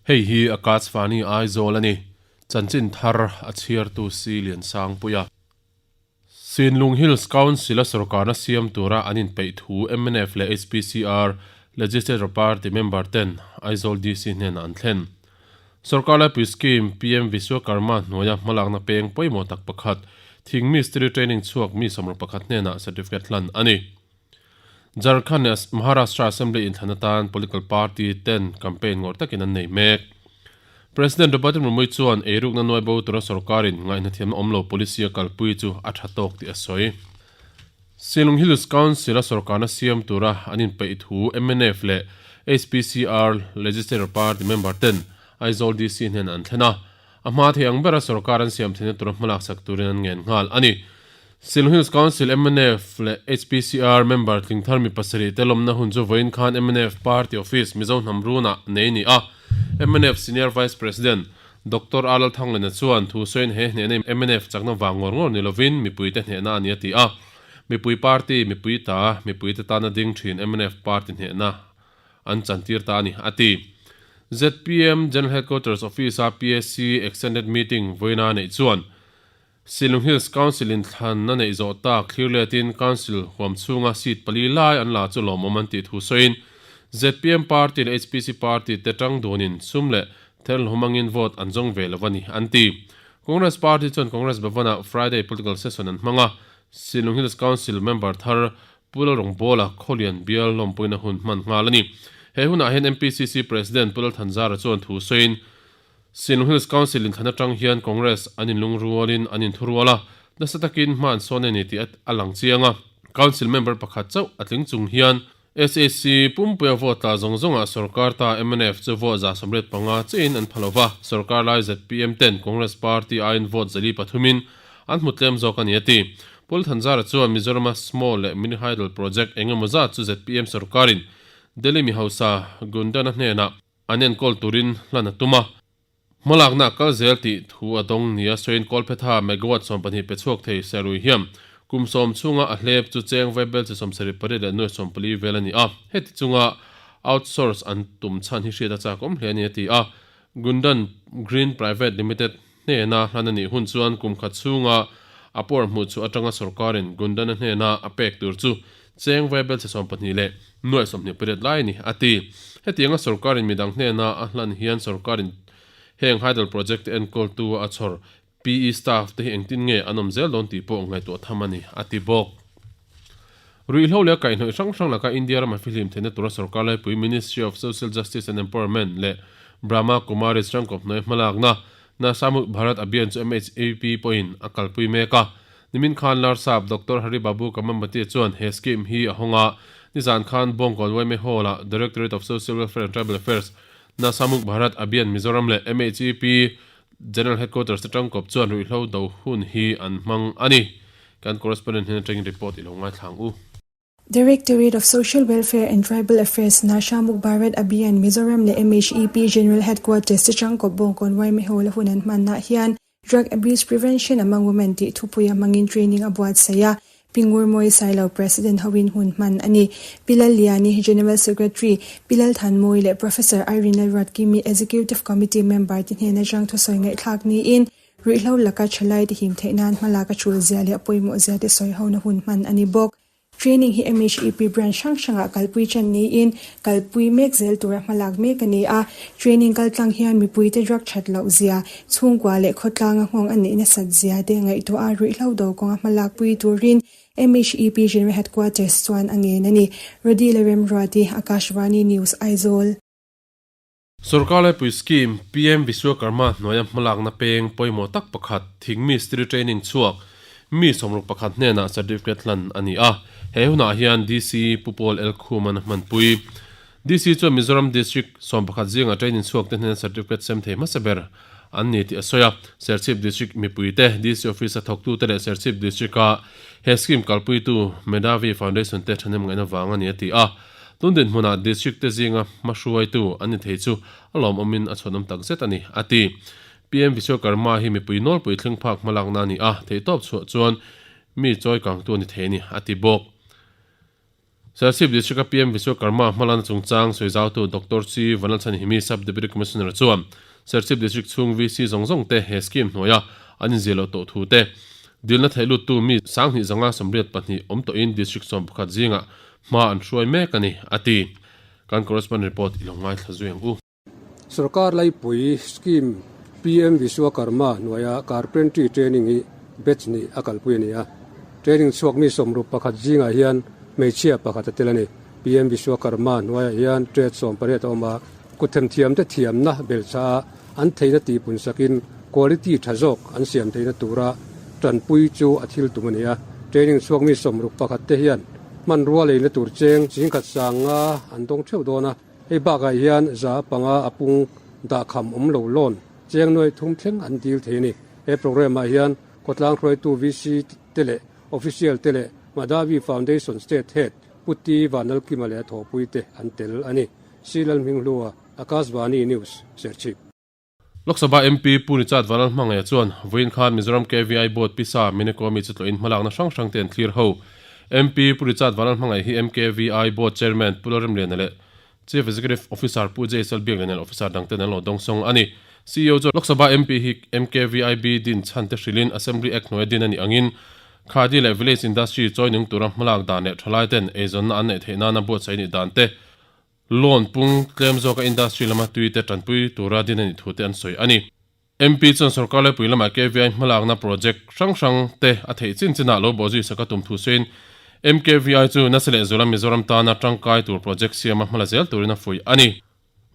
Hei hi Akashvani Aizawl a ni. Chanchin thar a chhiartu Si Liansangpuia. Sinlung Hills Council-a sorkarna siam tura an inpeih thu mnf leh HPCR Legislature Party member ten Aizawl DC hnenah an thlen. Sorkar laipui scheme PM Vishwakarma hnuaia hmalakna peng pawimawh tak pakhat thing mistiri training chhuak mi 11 hnenah certificate hlan a ni. Jharkhand leh Maharashtra Assembly inthlan atan political party ten campaign ngawrh takin an nei mek. President Draupadi Murmu chuan eirukna nuai bo tura sorkarin ngaihnathiamna awm lo policy a kalpui chu a tha tawk tih a sawi. Shillong Hills Council-a sorkarna siam tura an inpeih thu mnf leh HPCR Legislature Party member ten Aizawl DC hnenah an thlen a. A hma thei ang bera sorkar an siam theihna tura hmalak sak turin an ngen nghal a ni. Shillong Hills Council mnf leh HPCR member tlingthar mi pasarih te lawmna hun chu vawiin khan mnf Party Office Mizo hnam runah nei a ni a. Mnf Senior Vice President Doctor R Lalthanglena chuan thu sawiin he hnehna hi mnf chakna vang ngawr ngawr ni lovin mipuite hnehna a ni a ti a. Mipui party, mipui ta, mipuite tana ding thin mnf party hnehna an chantir ta a ni, a ti. Zpm General Headquarters Office-a PAC Extended Meeting vawiina neih chuan Shillong Hills Council in thlan a neih zawh tak thlir letin Council huam chhunga seat pali lai an la chu lawmawm an tih thu sawiin zpm Party leh HPC Party te tang dunin sum leh therhlo hmangin vote an zawng ve lo a ni, an ti. Congress Party chuan Congress Bhavan-ah Friday Political Session an hmang a, Shillong Hills Council member thar Pu Lalrawngbawla Khawlian bial lawmpuina hun hman nghal a ni. He hunah hian MPCC President Pu Lalthanzara chuan thu sawiin, Shillong Hills Council inthlan atang hian Congress an inlungrualin an inthurual a, nasa takin hma an sawn a ni tih a lang chiang a. Council member pakhat chauh a tling chung hian SAC pumpuia vote tla zawng zawngah sorkar ta mnf chu vote 85 chiahin an pha lo va, sorkar lai zpm ten Congress party aiin vote 403 in an hmu tlem zawk a ni a ti. Pu Thanzara chuan Mizorama Small leh Mini Hydel Project eng emaw zat chu zpm sorkarin Delhi mi hausa Gundana hnenah an enkawl turin hlan a tum a, hmalakna a kal zel tih thu a dawng nia sawiin Kawlphetha megawatt 12 pe chhuak thei Serui hiam kum sawm chhunga a hlep chu cheng vaibel chi 78 leh nuai 14 vel a ni a, heti chunga outsource an tum chhan hi hriat a chak awm hle a ni a ti a. Gundan Green Private Limited hnena hlan a nih hun chuan kum khat chhunga a pawr hmuh chu atanga sorkarin Gundana hnena a pek tur chu cheng vaibel chhe 12 leh nuai 28 lai a ni, a ti. Hetianga sorkarin midang hnena a hlan hian sorkarin heng hydel project te enkawltu a chhawr PE staff te hi engtin nge an awm zel dawn tih pawh ngaihtuah tham a ni, a ti bawk. Ruihhlo leh kaihhnawih hrang hrang laka India rama fihlim theihna tura sorkar laipui Ministry of Social Justice and Empowerment leh Brahma Kumaris rangkawp hnuai hmalakna Nasha Mukt Bharat Abhiyan chu MHAP pawhin a kalpui mek a. Nimin khan Larsap Doctor Hari Babu Kamambati chuan he scheme hi a hawng a, nizan khan Bawngkawn yma Hall-ah Directorate of Social Welfare and Tribal Affairs, Nasha Mukt Bharat Abhiyan Mizoram leh MHAP General Headquarters te tangkawp chuan ruihhlo do hun hi an hmang a ni. Kan correspondent hnen atangin report i lo ngaithla ang u. Directorate of Social Welfare and Tribal Affairs, Nasha Muk Bharat Abhiyan, Mizoram leh MHEP General Headquarters te tangkawp Bawngkawn yma Hall a hun an hmanna hian Drug Abuse Prevention Among Women tih thupuia hmangin training a buatsaih a. Pi Ngurmawi Sailo President hoin hun hman a ni. Pi Lalliani, General Secretary, Pi Lalthanmawi leh Professor Irene Lalruatkimi Executive Committee member te hnena chang thusawi ngaihthlak niin ruihhlo laka thalai te him theih nan hmalak a tul zia leh a pawimawh zia te sawi hona hun hman a ni bawk. Training hi MHEP branch hrang hrangah kalpui ṭan niin kalpui mek zel tura hmalak mek a ni a. Training kaltlang hian mipuite drug ṭhat loh zia, chhungkua leh khawtlanga nghawng a neih nasat zia te ngaihtuah a ruihhlo do kawnga hmalak pui turin MHEP General Headquarters chuan a ngen a ni. Rodila Remruati, Akashvani News, Aizawl. Sorkar laipui scheme PM Vishwakarma hnuaia hmalakna peng pawimawh tak pakhat thing mistiri training chhuak mi 61 hnenah certificate hlan a ni a. He hunah hian DC Pu Paul L Khuman a hmanpui. DC chuan Mizoram District 11 zinga training chhuak te hnena certificate sem thei hmasa ber an ni tih a sawi a. Serchhip District mipuite, DC Office a thawktute leh Serchhip District-a he scheme kalpuitu Medhavi Foundation te thahnem ngaihna vang a ni a ti a. Tun dinhmunah District te zinga hmahruaitu an ni thei chu a lawmawmin a chhuanawm tak zet a ni, a ti. PM Vishwakarma hi mipui nawlpui thleng phak hmalakna a ni a, theihtawp chhuah chuan mi chawi kangtu a ni thei a ni, a ti bawk. Serchhip District-a PM Vishwakarma hmalakna chungchang sawizautu Doctor C Vanlalchhanhimi Sub Deputy Commissioner chuan Serchhip District chhung VC zawng zawng te he scheme hnuaia an inzir loh tawh thu te, dilna theih luttu mi 28 awm tawhin District 11 zingah hma an hruai mek a ni, a ti. Kan correspondent report i lo ngaithla zui ang u. Sorkar laipui scheme PM Vishwakarma hnuaia Carpentry training hi batch hnih a kalpui a ni a. Training chhuak mi 61 zingah hian hmeichhia pakhat a tel a ni. PM Vishwakarma hnuaiah hian trade 18 a awm a, kutthemthiamte thiamna belhchah a an theihna tihpun sakin quality tha zawk an siam theihna tura tanpui chu a thil tum a ni a. Training chhuak mi 61 te hian hmanrua leina tur cheng 10,000 sanga an dawng theuh dawn a. Hei bakah hian 5% a pung dahkham awm lo loan cheng nuai thum thleng an dil thei a ni. He programme ah hian khawtlang hruaitu VC te leh Official te leh Madhavi Foundation State Head Pu T Vanlalkima leh a thawhpui te an tel a ni. C Lalhminghlua, Akashvani News, Serchhip. Lok Sabha MP Pu Richard Vanlalhmangaia chuan vawiin khan Mizoram KVI Board pisa Minekomi chu tlawhin hmalakna hrang hrang te an thlir ho. MP Pu Richard Vanlalhmangaia hi MKVI Board Chairman Pu Lalremliana leh Chief Executive Officer Pu Jaisal Biaklian leh Officer dang ten an lo dawngsawng a ni. CEO chuan Lok Sabha MP hi MKVIB din chhan te hrilhin Assembly Act hnuaia din a nih angin Khadi leh Village Industry chawi nung tura hmalak dan leh thalai ten eizawnna an neih theih nana buatsaih nih dan te Loan pung tlem zawka industry lama tui te tanpui tura din a nih thu te an sawi a ni. MP chuan sorkar laipui lamah KVI hmalakna project hrang hrang te a theih chin chinah lo bawhzui sak a tum thu sawiin MKVI chu nasa leh zuala Mizoram tana tangkai tur project siama hmala zel turin a fuih a ni.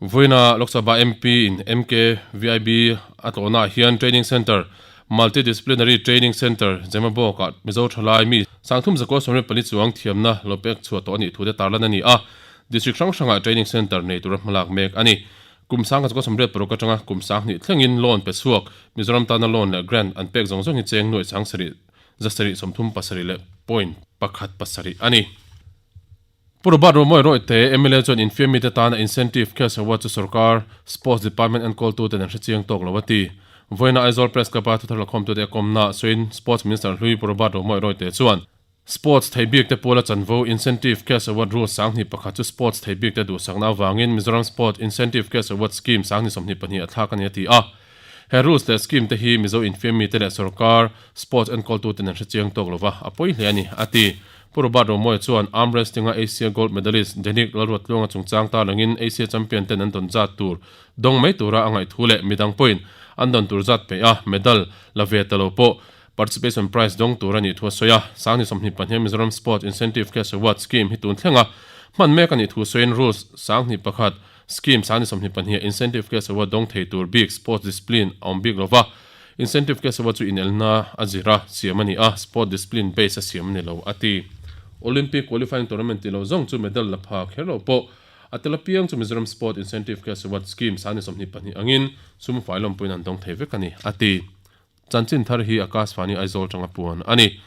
Vawiina Lok Sabha MP in MKVIB a tlawhnaah hian Training Centre, Multi-Disciplinary Training Centre, Zemabawkah Mizo thalai mi 3424 chuang thiamna lo pek chhuah tawh a nih thu te tarlan a ni a. District hrang hrangah Training Centre nei tura hmalak mek a ni. Kum 1986 atanga kum 2000 thlengin loan pe chhuak Mizoram tana loan leh grant an pek zawng zawng hi cheng nuaih chang sarih za sarih 37 leh point pakhat pasarih a ni. Pu Robert Romoy Royte, mla chuan infiam mite tana incentive cash award chu sorkar Sports Department enkawltuten an hrechiang tawk lo a ti. Vawiina Aizawl Press Club-a thuthar lakhawmtute a kawmna sawiin Sports Minister hlui Pu Robert Romoy Royte chuan, Sports thei bikte puala chanvo Incentive Cash Award Rule 21 chu Sports thei bikte duhsakna avangin Mizoram Sport Incentive Cash Award Scheme 2022 a thlak a ni a ti a. He rules leh scheme te hi Mizo infiam mite leh sorkar sports enkawltuten an hrechiang tawk lova, a pawi hle a ni, a ti. Pu Robert Romawia chuan arm wrestling-a Asia gold medalist Denic Lalruattluanga chungchang tarlangin Asia champion ten an dawn zat tur dawng mai tura a ngaih thu leh midang pawhin an dawn tur zat peih a medal la ve ta lo pawh Participation Prize dawng tur a nih thu a sawi a, 2022 Mizoram Sport Incentive Cash Award Scheme hi tun thlenga hman mek a nih thu sawiin Rules 21 Scheme 2022 Incentive Cash Award dawng thei tur bik Sports Discipline a awm bik lova, Incentive Cash Award chu inelna a zira siam a ni a, Sport Discipline base a siam a ni lo a ti. Olympic Qualifying Tournament tih loh zawng chu medal la pha kher lo pawh a tel apiang chu Mizoram Sport Incentive Cash Award Scheme 2022 angin sum fai lawmpuiin an dawng thei vek a ni a ti. Chanchin thar hi Akashvani Aizawl tanga puan a ni.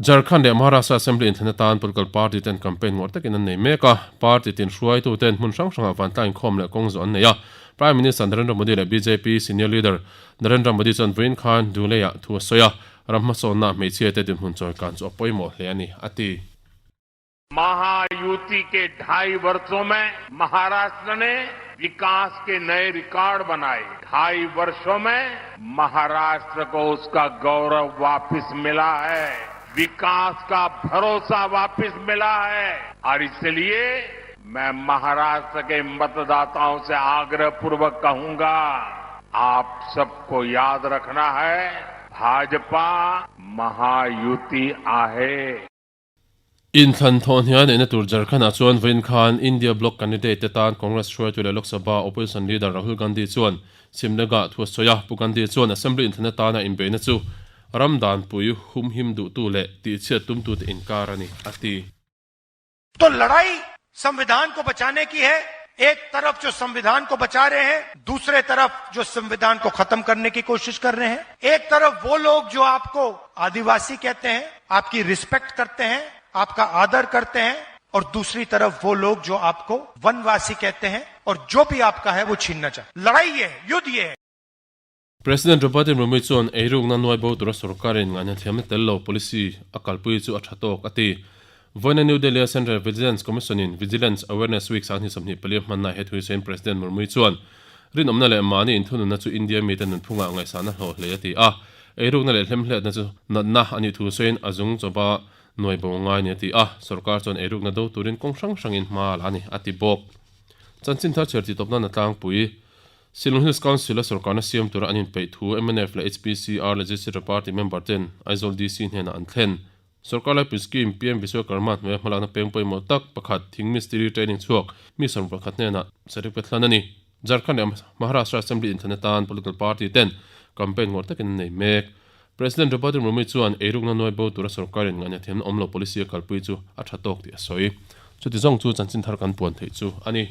Jharkhand leh Maharashtra Assembly inthlan atan political party ten campaign ngawrh takin an nei mek a. Party tin hruaitu ten hmun hrang hrangah vantlang inkhawm leh kawng zawh an nei a. Prime Minister Narendra Modi leh bjp senior leader Narendra Modi chuan vawiin khan Dhule-ah thu a sawi a, ram hmasawnnaah hmeichhia te dinhmun chawikan chu a pawimawh hle a ni, a ti. Mahayuti के ढाई वर्षों में महाराष्ट्र ने विकास के नए रिकॉर्ड बनाए। ढाई वर्षों में महाराष्ट्र को उसका गौरव वापस मिला है, विकास का भरोसा वापस मिला है और इसलिए मैं महाराष्ट्र के मतदाताओं से आग्रह पूर्वक कहूंगा, आप सबको याद रखना है, भाजपा महायुति आहे। Inthlan thawh hniai neihna tur Jharkhand-ah chuan vawiin khan India Bloc candidate te tan Congress hruaitu leh Lok Sabha Opposition leader Rahul Gandhi chuan Simnaga thu a sawi a. Pu Gandhi chuan Assembly inthlanna tana inbeihna chu ram danpui humhim duhtu leh tihchhiat tumtute inkar a ni, a ti. To ladai samvidhan ko bachane ki hai, ek taraf jo samvidhan ko bacha rahe hain, dusre taraf jo samvidhan ko khatam karne ki koshish kar rahe hain. Ek taraf wo log jo aapko aadivasi kehte hain, aapki respect karte hain, aapka aadar karte hain, aur dusri taraf wo log jo aapko vanvasi kehte hain aur jo bhi aapka hai wo chhinna chahte hain. Ladai ye hai, yudh ye hai. President Draupadi Murmu chuan eirukna nuai bo tura sorkarin ngaihna thiamna tel lo policy a kalpui chu a tha tawk a ti. Vawiina New Delhi-a Central Vigilance Commission-in Vigilance Awareness Week 2024 hmanna he thuisawiin President Murmu chuan rinawmna leh mahni inthununna chu India mite nunphungah ngaihsahna hlawh hle a ti a. Eirukna leh hlemhletna chu natna a nih thu sawiin a zung chawpa nuai bo ngai ni a ti a. Sorkar chuan eirukna do turin kawng hrang hrangin hma a la a ni, a ti bawk. Chanchin thar chhiar tih tawpna tlangpui Shillong Hills Council-a sorkarna siam tura an inpeih thu mnf leh HPCR Legislature Party member ten Aizawl DC hnenah an thlen. Sorkar laipui scheme PM Vishwakarma hnuaia hmalakna peng pawimawh tak pakhat thing mistiri training chhuak mi 11 hnenah certificate hlan a ni. Jharkhand leh Maharashtra Assembly inthlan atan political party ten campaign ngawrh takin an nei mek. President Draupadi Murmu chuan eirukna nuai bo tura sorkarin ngaihna awm lo policy a kalpui chu a tha tawk tih a sawi. Chuti zawng chu chanchin thar kan puan theih chu a ni.